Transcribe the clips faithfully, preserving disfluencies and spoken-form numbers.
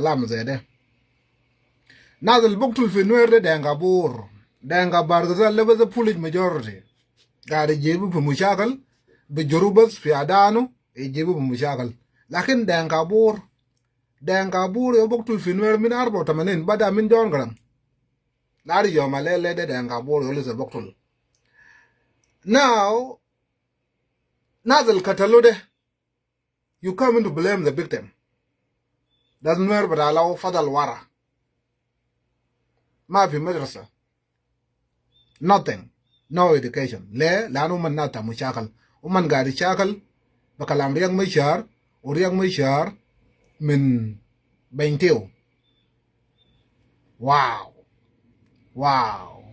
Kalam zede. Nas al buktul fi Nuer de Denka Bor. Denka Bargazal de bas foolish majority. Gari jibu fi mushakil, bi juru bas fi adanu, ijibu fi mushakil. Lakin Denka Bor, Denka Bor yau buktul fi Nuer min arba wa tamanin, bada min John Garang. Lari yom alele de Denka Bor yau lisa buktul. Now, nas al katalu de, you come in to blame the victim. Das Nuer bita Law fadal wara. Ma fi madrasa. Nothing. No education. Le, lanu uman nas ta mushakil. Uman gari shakil. Bi kalam Riek Machar. U Riek Machar min Bentiu. Wow. Wow.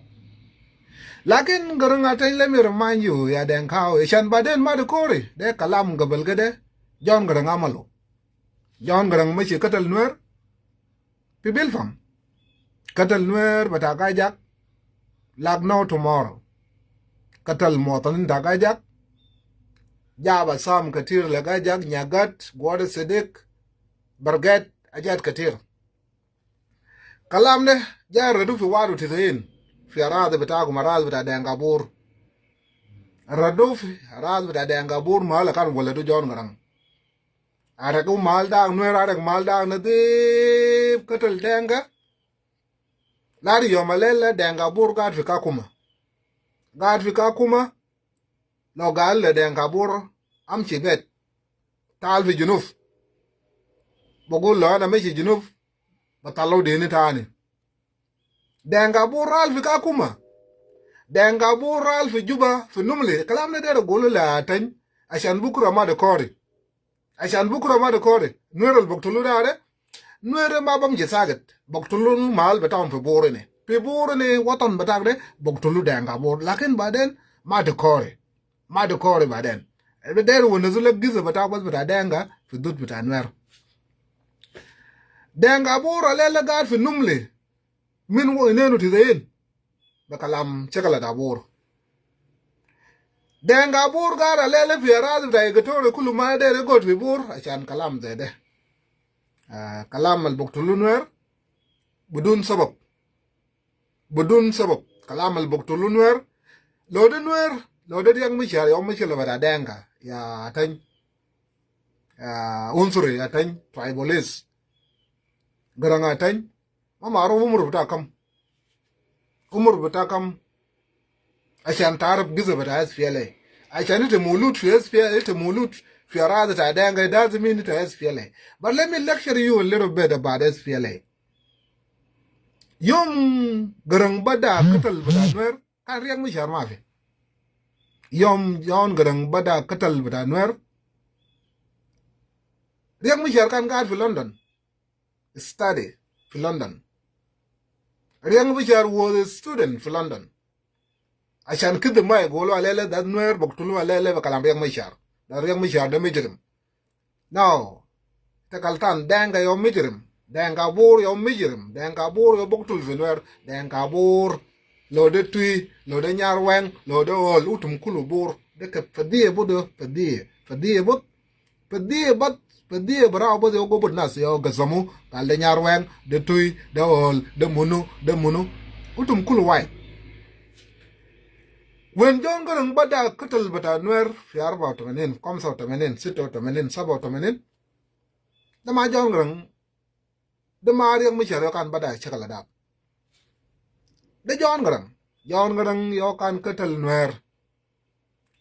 Lakin Garang Atany, let me remind you, ya Denka, ishan baden ma de kori. De kalam gabal kede. John Garang amalu. John Garang mashi katal Nuer. Fi Bilpam. Katal Nuer bita Gajak. Like no tomorrow. Katal muwatanin ta Gajak. Jab asam katir le Gajak, Nyagat, Gwada Sidik, Barget, ajat katir. Kalam de, ja radu fi wadu tisain. Fi aradi bitakum, aradi bita Denka Bor. Radu fi aradi bita Denka Bor, mahal kan waladu John Garang. Arek u mahal dak Nuer, arek mahal dak nadif, katal Denka. Lari yom alele Denka Bor gaid fi Kakuma. Gaid fi Kakuma. Lo gal le Denka Bor, amshi bet. Tal fi Junub. Bugul lo ana mashi Junub, batalu dini tani. Denka Bor al fi Kakuma. Denka Bor al fi Juba, fi Numli. Kalam de dere gulu le Atany. Ashan bukura ma de kori. Ashan bukura ma de kori. Nuer al buktulu dare. Nuer ma bamshi sakit. Buktulu mahal bitam fi Bor ini. Fi Bor ini watan bitak de. Buktulu Denka Bor. Lakin baden ma de kori. Ma de kori baden. Ebe dere wanazu le giza bitak bas bita Denka fi dud bita Nuer. Denka Bor alele gaid fi Numli. Min wo inenu tisain. Be kalam shakal ta Bor. Denka Bor gaid alele fi aradi bita Equatoria kulu ma dere gud fi Bor, ashan kalam zede. Ah, kalam al buktulu Nuer. Bidun sabab. Bidun sabab. Kalam al buktulu Nuer. Lo de Nuer. Lo de Riek Machar yau mushkila bita Denka. Ya Atany. Ya unsuri ya Atany. Tribalist. Garang Atany. Ma maruf umur bita kam. Umur bita kam. Ashan tarif giza bita S P L A. Ashan ita mulud fi S P L A, ita mulud fi aradi ta Denka, it doesn't mean ita S P L A. But let me lecture you a little bit about S P L A. Yom Garang bada katal bita Nuer, kan Riek Machar ma fi. Yom, yom Garang bada katal bita Nuer, Riek Machar kan gaid fi London. Study fi London. Riek Machar was a student fi London. Ashan kede ma yagulu alele da Nuer buktulu alele be kalam Riek Machar. Da Riek Machar de mujrim. No. Ita galtan, Denka yau mujrim. Denka Bor yau mujrim. Denka Bor yau buktul fi Nuer. Denka Bor. Lo de Twi, lo de Nyarweng, lo de Ol, utum kulu Bor. De ke fadiye budo, fadiye, fadiye bud. Fadiye bat, fadiye barau bat yau gubut nas yau gazamu, gal de Nyarweng, de Twi, de Ol, de munu, de munu. Utum kulu wai. When John Garang bada katal bita Nuer fi arba wa tamanin, kamsa wa tamanin, sita wa tamanin, saba wa tamanin. De ma John Garang, de ma Riek Machar yau kan bada shakal da. De John Garang. John Garang yau kan katal Nuer.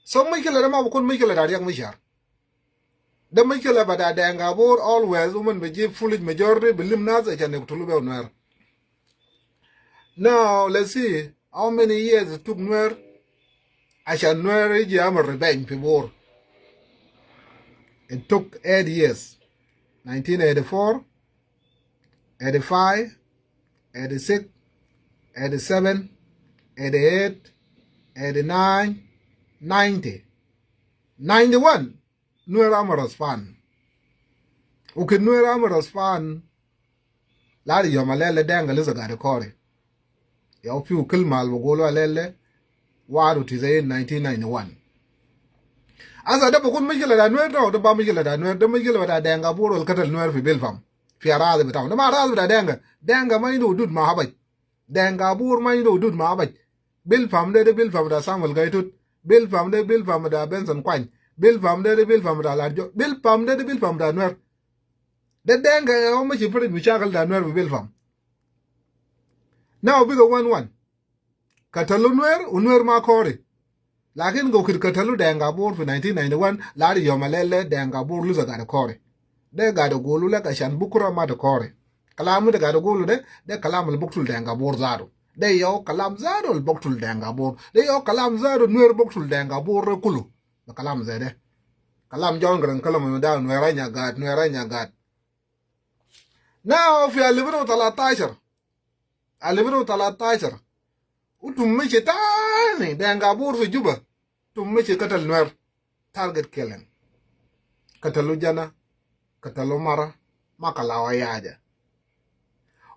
So mushkila de ma bikun mushkila ta Riek Machar. De mushkila bita Denka Bor, always uman biji foolish majority, bilim nas ashan yaktulu be Nuer. Now, let's see how many years it took Nuer ashan Nuer yiji yamul revenge fi Bor. It took eight years. Nineteen eighty-four, eighty-five, eighty-six, eighty-seven, eighty-eight, eighty-nine, ninety. Ninety-one, Nuer amul respond. Uke Nuer amul respond. Lari yom alele Denka lisa gaid kori. Yau fiu kilma al bigulu alele wadu tisain nineteen ninety-one. Asa de bikun mushkila ta Nuer, no, de ma mushkila ta Nuer, de mushkila ta Denka Bor al katal Nuer fi Bilpam. Fi arazi bitaw. De ma arazi bita Denka. Denka ma indu hudud ma Habaj. Denka Bor ma indu hudud ma Habaj. Bilfam de, de bilfam bita Samuel Gai Tut. Bilfam de, bilfam bita Benson Kuany. Bilfam de, de bilfam bita Lat Jok. Bilfam de, de bilfam bita Nuer. De Denka ya ma shi furud mushakil bita Nuer bi bilfam. Now bigger one one. Katalu Nuer, u Nuer ma kori. Lakin go kir katalu Denka Bor fi nineteen ninety-one, ladi yom alele Denka Bor lisa gade kori. De gade gulu lek ashan bukura ma de kori. Kalam de gade gulu de, de kalam al buktul Denka Bor zadu. De yo kalam zadu al buktul Denka Bor. De yo kalam zadu Nuer buktul Denka Bor de kulu. De kalam zede. Kalam John Garang kalam da Nuer anya gad, Nuer anya gad. Now fi alibino talatashar. Alibino talatashar. Utum mishi tani Denka Bor fi Juba. Utum mishi katal Nuer. Target killing. Katalu jana. Katalu mara. Ma kalawa yaja.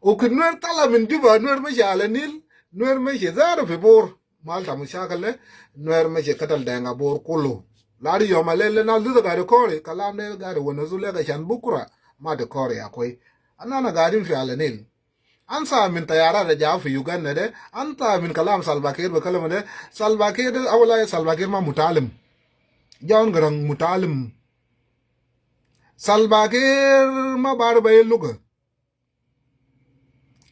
Uki Nuer tala min Juba, Nuer mishi ala Nil, Nuer mishi zadu fi Bor. Mal ta mushakil de, Nuer mishi katal Denka Bor kulu. Ladi yom alele nas lisa gade kori, kalam de gade wanazu lek ashan bukura ma de kori ya koi. Ana na gadin fi ala Nil. Ansa min tayara de ja fi Uganda de, ansa min kalam Salva Kiir be kalam de, Salva Kiir de, awala Salva Kiir ma mutalim. John Garang mutalim. Salva Kiir ma barif ayi luga.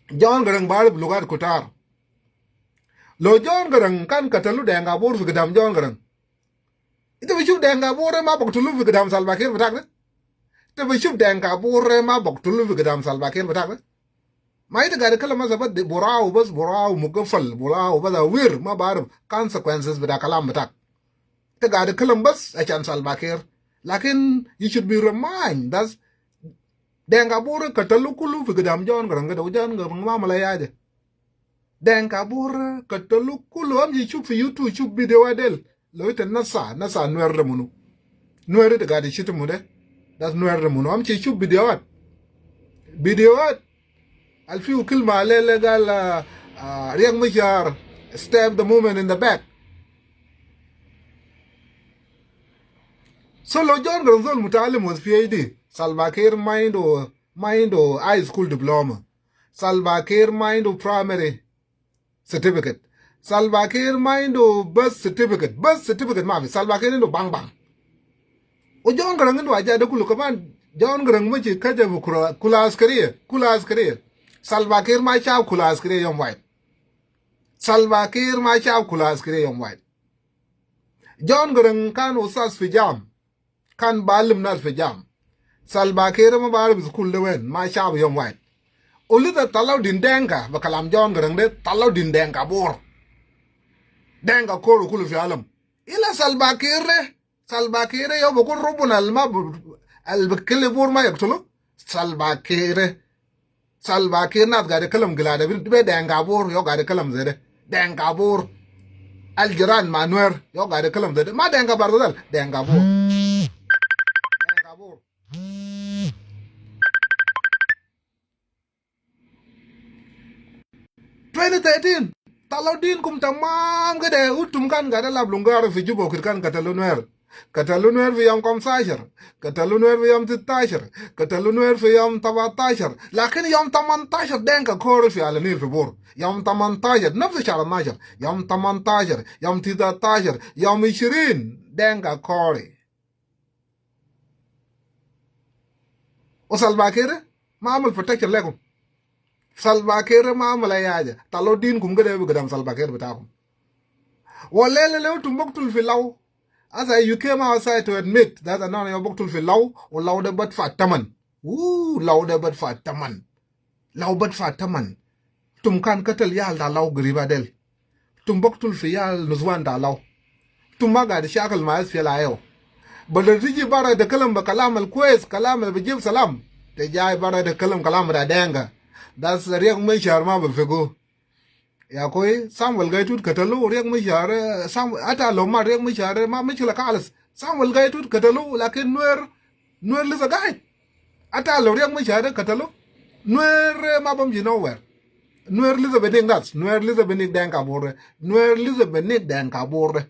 John Garang barif lugat kutar. Lo John Garang kan katalu Denka Bor fi gidam John Garang. Ita bi shuf Denka Bor ma baktulu fi gidam Salva Kiir bitak de. Ita bi shuf Denka Bor ma baktulu fi gidam Salva Kiir bitak de. Ma ita gade kalam masa bas de burau bas burau mugafal burau bas awir ma barif consequences bita kalam bitak. Ita gade kalam bas ashan Salva Kiir. Lakin you should be remind that Denka Bor katalu kulu fi gidam John Garang kede, u John Garang ma amala yaja. Denka Bor katalu kulu, amshi shuf fi YouTube, shuf video adel. Lo ita nasa, nasa Nuer de munu. Nuer ita gade shitimu de. Das Nuer de munu. Amshi shuf videoat. Videoat. Al fiu kilma alele gal, ah, ah, Riek Machar stab the movement in the back. So lo John Garang zol mutalim was P H D. Salva Kiir ma indu, ma indu high school diploma. Salva Kiir ma indu primary certificate. Salva Kiir ma indu birth certificate. Birth certificate ma fi. Salva Kiir indu bang bang. U John Garang indu haja de kulu kaman. John Garang mashi kaja fi kula, kula askariya. Kula askariya. Salva Kiir ma shaf kula askariya yom wahid. Salva Kiir ma shaf kula askariya yom wahid. John Garang kan ustaz fi jam. Kan balim nas fi jam. Salva Kiir ma barif school de wen, ma shaf yom wahid. U lisa talau din Denka, be kalam John Garang de, talau din Denka Bor. Denka koro kulu fi alam. Ila Salva Kiir de, Salva Kiir de, yo bikun rubuna al ma bu-, al bi kili Bor ma yaktulu. Salva Kiir de. Salva Kiir nas gade kalam gilada bi, bi Denka Bor, yo gade kalam zede. Denka Bor. Al jiran ma Nuer, yo gade kalam zede. Ma Denka Bargazal, Denka Bor. Denka Bor. Twenty thirteen, talau dinkum tamam kede, utum kan gade lab lungaro fi Juba, kir kan katalu Nuer. Katalu Nuer fi yom kamsashar, katalu Nuer fi yom sittashar, katalu Nuer fi yom sabatashar. Lakin yom tamantashar Denka kori fi ala Nil fi Bor. Yom tamantashar, nafsi shahar atnashar, yom tamantashar, yom sittashar, yom ishirin, Denka kori. U Salva Kiir ma amal protection lekum. Salva Kiir ma amal ay haja. Talau dinkum kede bi gidam Salva Kiir bitakum. Walele leo utum buktul fi lau. Asa you came outside to admit that ana yo buktul fi lau, u lau de badfa taman. Wuu, lau de badfa taman. Lau badfa taman. Utum kan katal yal ta lau giriba del. Utum buktul fi yal nuswan ta lau. Utum ma gade shakal ma S P L A I O. Badal tiji bara takalam be kalam al kwes, kalam al bi jib salam. Te jai bara takalam kalam ta Denka. Das Riek Machar ma bi figu. Ya koi, Samuel Gai Tut katalu, Riek Machar, eh, Sam-, ata lo ma Riek Machar, eh, ma mushkila kalas. Samuel Gai Tut katalu, lakin Nuer, Nuer lisa gaid. Ata lo Riek Machar katalu, Nuer, eh, ma bamshi nowhere. Nuer lisa bi nig nas, Nuer lisa bi nig Denka Bor. Nuer lisa bi nig Denka Bor.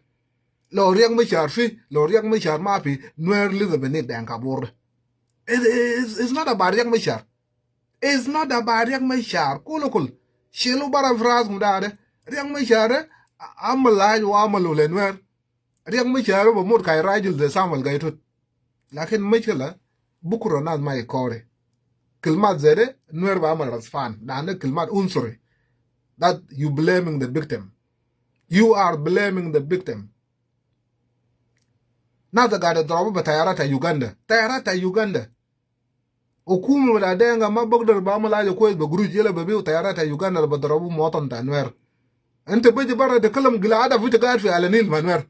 Lo Riek Machar fi, lo Riek Machar ma fi, Nuer lisa bi nig Denka Bor. It, it, it's, it's not about Riek Machar. It's not about Riek Machar. Kulu kul. Shilu bara fi raskum da de. Riek Machar de, amal haj wa amalu le Nuer. Riek Machar bimut kay rajil zay Samuel Gai Tut. Lakin mushkila, bukra nas ma ikore. Kalimat zay de, Nuer bi amal respond. Lanu kalimat unsuri. That you blaming the victim. You are blaming the victim. Nas de gaid idrabu be tayarat ta Uganda. Tayarat ta Uganda. Hukuma bita Denka ma bagder bi amal haja kwes be guruj, yala bi biu tayarat ta Uganda bi darabu muwatin ta Nuer. Inta baji bara takalam gila adab, inta gaid fi Ala Nil ma Nuer.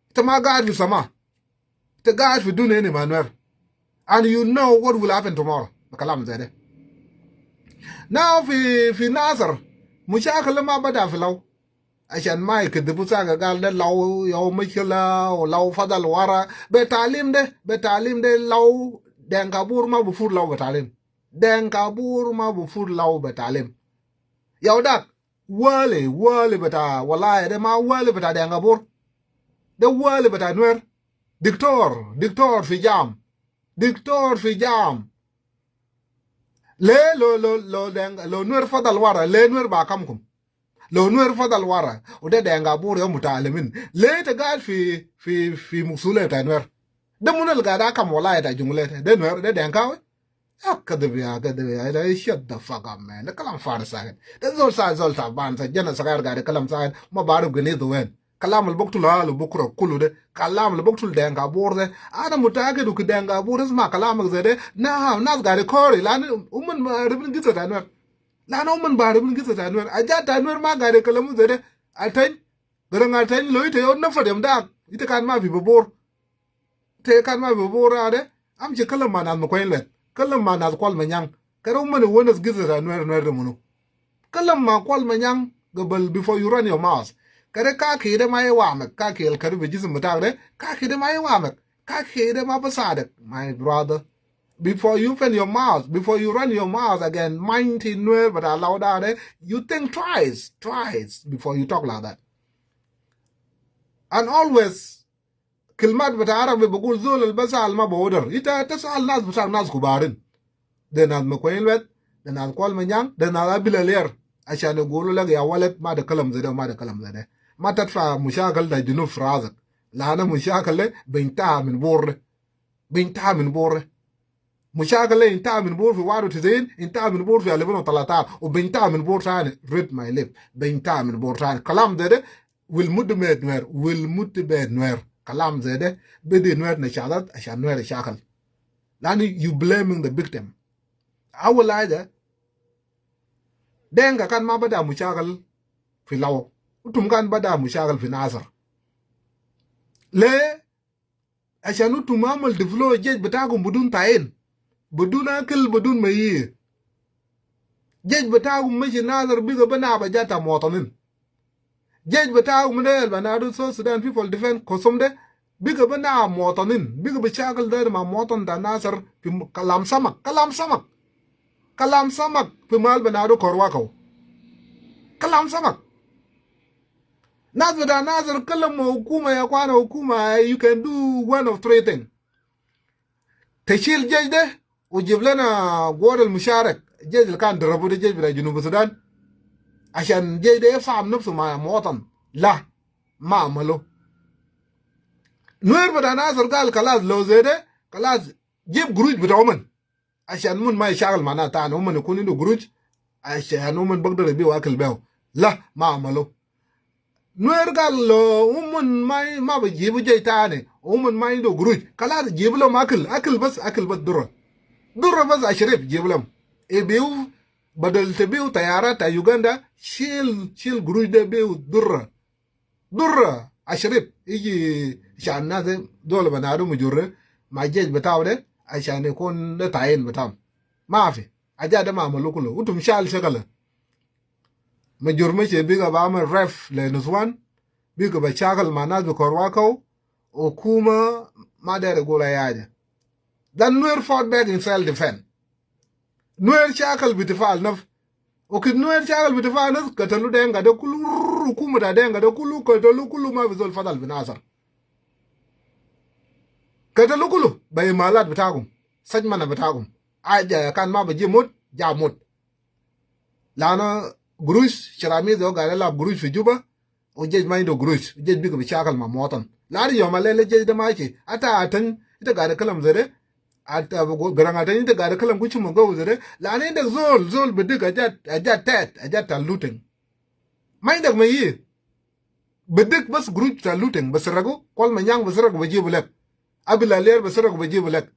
Inta ma gaid fi sama. Inta gaid fi dunia ini ma Nuer. And you know what will happen tomorrow. Be kalam zay de. Now fi, fi Nasir, mushakil ma bada fi Law. Ashan ma ikedibu saga gal de Law, yaw mushkila, u Law fadal wara. Be taalim de, be taalim de Law, Denka Bor ma bi fut Law be taalim. Denka Bor ma bi fut Law be taalim. Yaw dak, wali, wali bita, wallahi, de ma wali bita Denka Bor. De wali bita Nuer. Diktor, diktor fi jam. Diktor fi jam. Le lo, lo, lo Denka, lo Nuer fadal wara, le Nuer bi hakamkum. Lo Nuer fadal wara, u de Denka Bor ya mutaalimin. Le ita gaid fi, fi, fi musuliya ta Nuer. De munu al gaid hakam wallahi ta Jonglei? De Nuer, de Denkawi? Ya kadib ya, kadib ya, ita shut the fuck up, man. De kalam farid sakit. De zol sa, zol taban sa, jana sagair gaid kalam sakit, ma barif ginidu wen. Kalam al biktul alu bukra kulu de. Kalam al biktul Denka Bor de. Ana mutakid u ki Denka Bor isma kalam zay de. Na, nas gaid kore, lanu uman bi arifin gisa ta Nuer. Lanu uman bi arifin gisa ta Nuer. Ajat ta Nuer ma gaid kalamu zay de. Atany. Garang Atany, lo ita yaw nafad yom dak, ita kan ma fi Bor. Ita kan ma fi Bor ade. Amshi kalam ma nas Makuei Lueth. Kalam ma nas Kuol Manyang. Kede uman iwanas gisa ta Nuer, Nuer de munu. Kalam ma Kuol Manyang gabal, before you run your mouth. Kede kaki de ma iwamek. Kaki al kede fi jisim bitak de. Kaki de ma iwamek. Kaki de ma bi sadak, my brother. Before you open your mouth, before you run your mouth against mighty Nuer bita Law da de, you think twice, twice before you talk like that. And always, kalimat bita Arabi bigul zol al bi sal ma bi odor. Ita, ita sal nas bita nas kubarin. De nas Makuei Lueth, de nas Kuol Manyang, de nas Abil Alier. Ashan igulu lek ya walad ma de kalam zay de, ma de kalam zay de. Ma tadfa mushakil ta Junub fi rasik. Lanu mushakil de bi intaha min Bor de. Bi intaha min Bor de. Mushakil de intaha min Bor fi wahid wa tisiin, intaha min Bor fi alfin u talatin, u bi intaha min Bor tani, read my lip. Bi intaha min Bor tani. Kalam zay de, will motivate Nuer, will motivate Nuer. Kalam zay de, bidi Nuer nashadat, ashan Nuer ishakil. Lanu you blaming the victim. Awal haja, Denka kan ma bada mushakil fi Law. Utum kan bada mushakil fi Nasir. Le, ashan utum amal deflow jesh bitakum bidun tayin. Bidun akil, bidun mayi. Jesh bitakum mashi Nasir biga bi naba jata muwatanin. Jesh bitakum de al bi nadu South Sudan People Defense Force de, biga bi naba muwatanin, biga bi shakil de ma muwatan ta Nasir fi mu-, kalam samak, kalam samak. Kalam samak fi mahal bi nadu Korwakaw. Kalam samak. Nas bita Nasir kalam ma hukuma, ya kwana hukuma, you can do one of three things. Tashil jesh de, u jib lena guwat al musharak, jesh al kan darabu de jesh bita Junub Sudan. Ashan jesh de yafham nafsu ma muwatan. La, ma amalu. Nuer bita Nasir gal kalas lo zay de, kalas jib guruj bita uman. Ashan uman ma ishakil ma nas tani, uman ikun indu guruj. Ashan uman bagder biu akil behu. La, ma amalu. Nuer gal lo uman ma, ma bi jibu jesh tani, uman ma indu guruj. Kalas jibu lom akil, akil bas, akil bas durra. Durra bas Ashrif jibu lom. Ibiu, badal ta biu tayarat ta Uganda, shil, shil guruj de biu durra. Durra Ashrif, iji shan nas de, zol bi nadu Majur de, ma jesh bitau de, ashan ikun de tayin bitau. Mafi. Aja de ma amalu kulu. Utum shal shakala. Majur mashi biga bi amal rape le nuswan, biga bi shakil ma nas bi Korwakaw, hukuma ma der igul ayi haja. Dan Nuer fought back in self defense. Nuer shakal bi difa al nafs. Wakit Nuer shakal bi difa al nafs, katalu Denka de kulu, hukuma ta Denka de kulu, katalu kulu, ma fi zol fadal fi Nasir. Katalu kulu, bi imalat bitakum, sajmana bitakum. Aja kan ma bɛ ji̱ mut, ja mut. Lana gurush, shiramiz yau gari lab gurush fi Juba. Wu jesh ma indu gurush, wu jesh bikɛ bi shakal ma muwatin. Lana yom alele jesh de mashi. Ata Ateny, ita gari kalam zede. Ata Garang Ateny, ita gari kalam kuchum gaw zede. Lana inda zol, zol bidik ajat, ajat tet, ajat ta looting. Ma indak ma yi. Bidik bas gurush ta looting, bas ragu, Kuol Manyang bas ragu bɛ jibu lek. Abil Alier bas ragu bɛ jibu lek.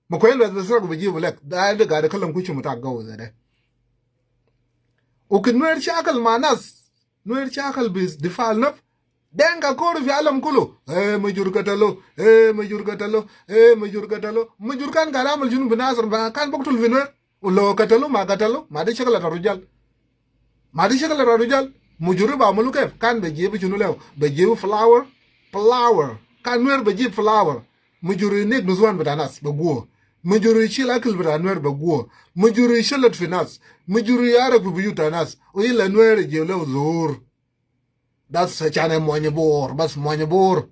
Ma kwen bas bas ragu bɛ jibu lek. Da de gari kalam kuchum ta gaw zede. Wu kit Nuer shakal ma nas. Nuer shakal bi difa al naf. Denka kor fi alam kulu. Eh, Mujur katalo. Eh, Mujur katalo. Eh, Mujur katalo. Mujur kan gari amal shunu fi Nasir, ma kan biktul fi Nuer. Wu lo katalu ma katalu, ma de shakal ta rujal. Ma de shakal ta rujal. Mujur bi amulu kef, kan bɛ jibu shunu lew, bɛ jibu flower, flower. Kan Nuer bɛ jibu flower. Mujur inek nusuwan bita nas, bɛ guwo. Mujur ishil akil bita Nuer bɛ guwo. Mujur ishalat fi nas. Mujur iharak fi biyut ta nas. Wu ila Nuer ijibu lew zuhur. Das cane muɔny Bor, bas muɔny Bor.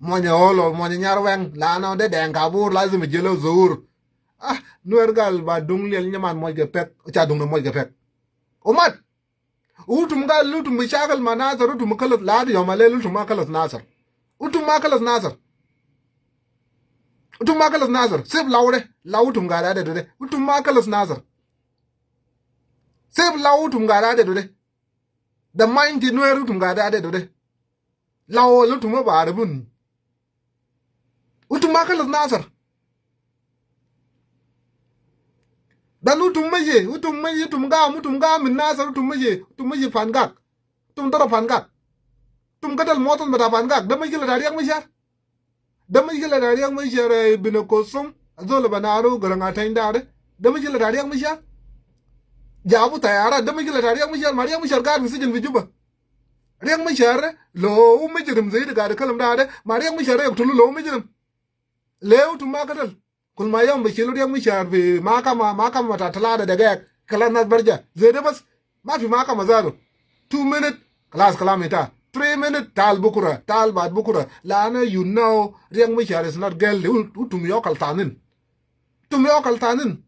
Muɔny Olo, muɔny Nyarweŋ, lana de Denka Bor, lazim ijibu lew zuhur. Ah, Nuer gal ba duŋ liɛl nyaman muɔc kɛ pek, ca duŋ ni muɔc kɛ pek. Umat. Utum gal, utum bi shakal ma Nasir, utum kalas, lana yom alele utum ma kalas Nasir. Utum ma kalas Nasir. Utum ma kalas Nasir. Sib law de, law utum gari adedu de. Utum ma kalas Nasir. Sib law utum gari adedu de. The mighty Nuer utum gari adedu de. Law utum ma baribun. Utum ma kalas Nasir. Dan utum mashi, utum mashi, utum gam, utum gam min Nasir, utum mashi, utum mashi Pangak. Utum dara Pangak. Utum katal muwatin bita Pangak. De mushkila ta Riek Machar. De mushkila ta Riek Machar, eh, bin Kusum. Zol bita Nuer Garang Ateny da de. De mushkila ta Riek Machar. Jabu tayara, de mushkila ta Riek Machar, ma Riek Machar gaid fi sijin fi Juba. Riek Machar, lo wu mujrim zede gari kalam da de, ma Riek Machar yaktulu lo wu mujrim. Le utum ma katal. Kul ma yom bi shilu Riek Machar fi mahkama, mahkama ta talata degek, kalas nas barja. Zede bas, ma fi mahkama zatu. Two minute, kalas kalam inta. Three minute, tal bukura, tal baad bukura. Lana you know Riek Machar is not guilty. Utum yau kaltanin. Utum yau kaltanin.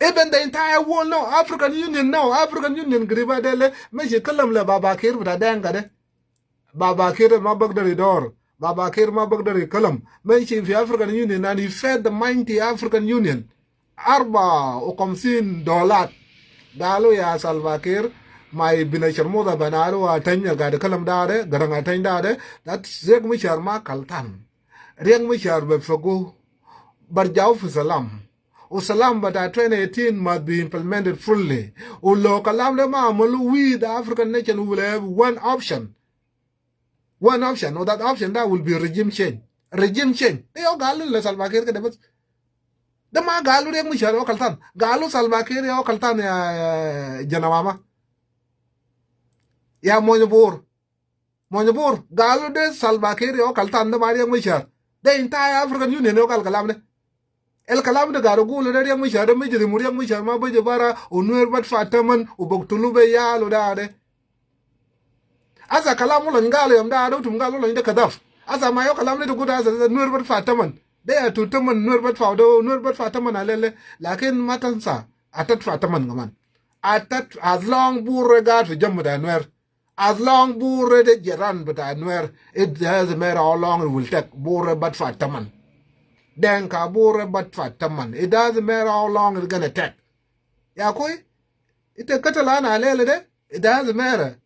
Even the entire world now, African Union now, African Union gariba de le, mashi kalam le Baba Kiir bita Denka de. Baba Kiir ma bagdar idor. Baba Kiir ma bagdar kalam. Mashi fi African Union and he fed the mighty African Union. Arba u khamsin dolar. Galu ya Salva Kiir, ma ibin Sharmuta bita Nuer Ateny gaid kalam da de, Garang Ateny da de, that Riek Machar ma kaltan. Riek Machar bi fegu, barjau fi salam. Wu salam bita twenty eighteen must be implemented fully. Wu lo kalam de ma amulu, we the African nation will have one option. One option, wu that option da will be regime change. Regime change. De yau galu le Salva Kiir kede bas. De ma galu Riek Machar yau kaltan. Galu Salva Kiir yau kaltan ya, ya jana mama. Ya muɔny Bor. Muɔny Bor, galu de Salva Kiir yau kaltan de ma Riek Machar. De entire African Union yau gal kalam de. El kalam de garu gulu de Riek Machar de mujrim, Riek Machar ma beji bara, u Nuer badfa taman, u baktulu be yalu da de. Asa kalam ulony galu yom da de, utum galu ulony de kadaf. Asa ma yau kalam de tugu da asa Nuer badfa taman. De ya tu taman Nuer badfa, de Nuer badfa taman alele. Lakin ma tansa, atat fa taman kaman. Atat, as long Bor gaid fi jam bita Nuer. As long Bor de jiran bita Nuer, it doesn't matter how long it will take. Bor badfa taman. Denka Bor badfa taman. It doesn't matter how long it's gonna take. Ya akui, ita katal ana alele de, it doesn't matter.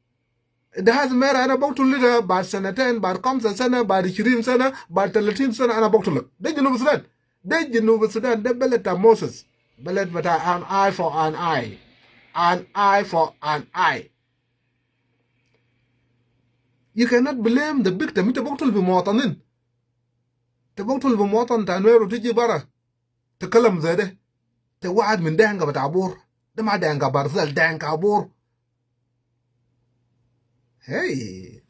It doesn't matter, ana baktulu de baad sanatayn, baad khamsa sana, baad ishrin sana, baad talatin sana, ana baktuluk. De Junub Sudan. De Junub Sudan, de beled ta Moses. Beled bita an eye for an eye. An eye for an eye. You cannot blame the victim. Ita baktul fi muwatanin. Ita baktul fi muwatan ta Nuer u tiji bara. Ita kalam zede. Ita wahid min Denka bita Bor. De ma Denka Barzal, Denka Bor. Hey.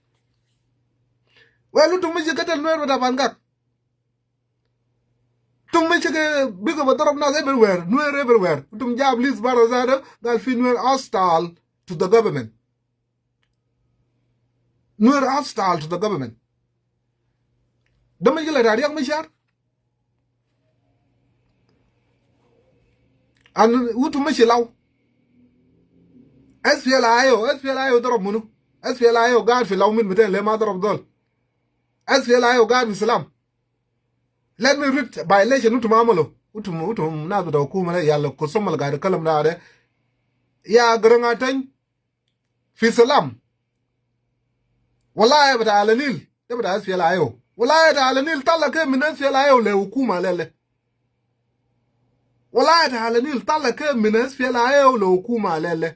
Well, utum mashi katal Nuer bita Pangak. Utum mashi ke bigulu bi darab nas everywhere, Nuer everywhere. Utum jab list bara zatu, gal fi Nuer hostile to the government. Nuer hostile to the government. De mushkila ta Riek Machar. An utum mashi law. S P L A I O, S P L A I O darab munu? S P L A I O gaad fi law min miten le ma darab zol. S P L A I O gaad fi silam. Let me read violation utum amalu. Utum, utum nas bita hukuma le yalla kusum al gaad kalam da de. Ya Garang Atany fi silam. Wallahi bita Ala Nil. De bita S P L A I O. Wallahi ta Ala Nil tala ke min S P L A I O le hukuma lele. Wallahi ta Ala Nil tala ke min S P L A I O le hukuma lele.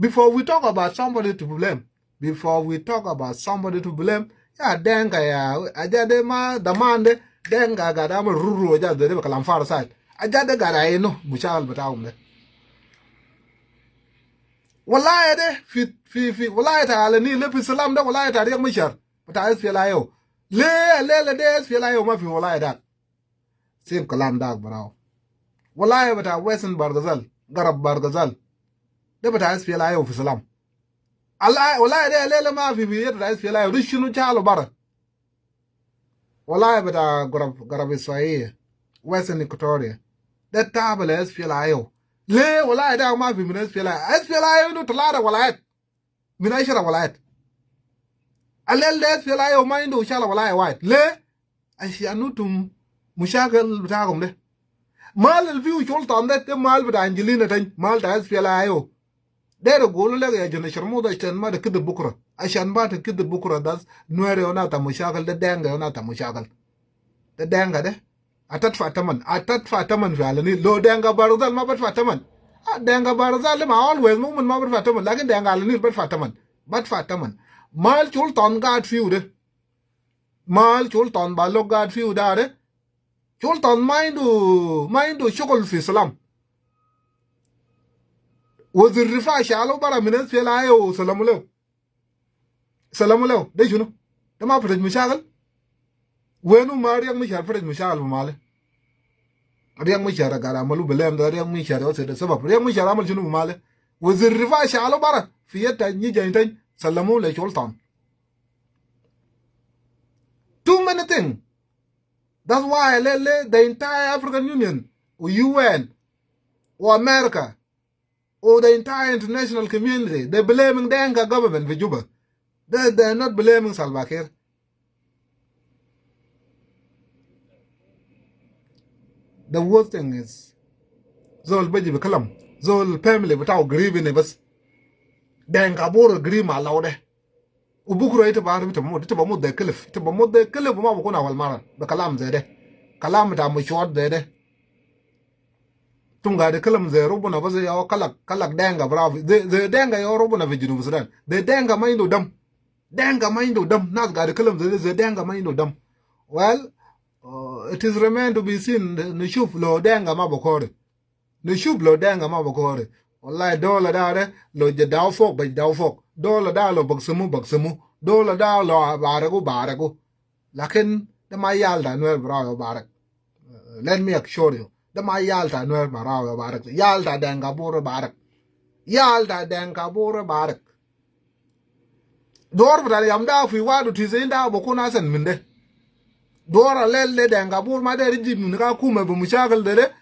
Before we talk about somebody to blame, before we talk about somebody to blame, ya Denka ya, aja de ma daman de, Denka gaad amal ruru aja de, de kalam far side. Aja de gaad ayinu mushakil bitahum de. Wallahi de, fi, fi, fi, wallahi ta Ala Nil, le fi silam de, wallahi ta Riek Machar, bita S P L A I O. Le, le, le de S P L A I O ma fi wallahi da. Sib kalam dak barau. Wallahi bita Western Bahr el Ghazal, Garab Bahr el Ghazal. De bita S P L A I O fi silam. Ala-, wallahi de le, le ma fi, fi yet bita S P L A I O. De shunu shalo bara. Wallahi bita Garab, Garab Iswaiya, Western Equatoria. De taba le S P L A I O. Le, wallahi da ma fi min S P L A I O. S P L A I O indu talata walayat. Min ashara walayat. Alel de S P L A I O ma indu shala walaya wahid. Le? Ashan utum mushakil bitahum de. Mal al fiu Sultan de, de mal bita Angelina Teny, mal ta S P L A I O. Dere gulu lek ya Jana Sharmuta ashan ma ta kidib bukra. Ashan ma ta kidib bukra das Nuer ya nas ta mushakil, de Denka ya nas ta mushakil. De Denka de. Atadfa taman, atadfa taman fi Ala Nil. Lo Denka Bahr el Ghazal ma badfa taman. Ah, Denka Bahr el Ghazal de ma always mumin ma badfa taman. Lakin Denka Ala Nil badfa taman. Badfa taman. Mal Sultan gaad fiu de. Mal Sultan ba lo gaad fiu da de. Sultan ma indu, ma indu shugul fi silam. Wazir difa shalo bara min S P L A I O, salamu lew. Salamu lew. De shunu? De ma fetah mushakil? Wenu ma Riek Machar fetah mushakil bi male? Riek Machar gaad amalu bi lem da Riek Machar, ya sede sabab. Riek Machar amal shunu bi male? Wazir difa shalo bara fi yet ta Angelina Teny, salamu le Sultan. Too many things. That's why le, le, the entire African Union, U N, u America, u the entire international community, they blaming Denka government fi Juba. They, they are not blaming Salva Kiir. The worst thing is, zol baji bi kalam, zol family bitau garib ini bas. Denka Bor garib ma law de. U bukra ita barif ita bamut, ita bamut de kilif, ita bamut de kilif, ma bikun awal mara bi kalam zede. Kalam ta mushwat zede. Itum gaad kalam ze Rabuna bas ya, kalak, kalak Denka barau. Ze, ze Denka ya Rabuna fi Junub Sudan. Ze Denka ma indu dam. Denka ma indu dam. Nas gaad kalam ze, ze Denka ma indu dam. Well, uh, it is remain to be seen. Nishuf lo Denka ma bi kore. Nishuf lo Denka ma bi kore. Wallahi dola da de, lo je daw fok, baj daw fok. Dola da lo bagsimu, bagsimu. Dola da lo baregu, baregu. Lakin de ma yal ta Nuer barau ya barek. Let me assure you. De ma yal ta Nuer barau ya barek. Yal ta Denka Bor barek. Yal ta Denka Bor barek. Dor bita yam da fi wadu tisin da bikun asan min de. Dor alel de Denka Bor ma de rijib min ka kuma bi mushakil de de.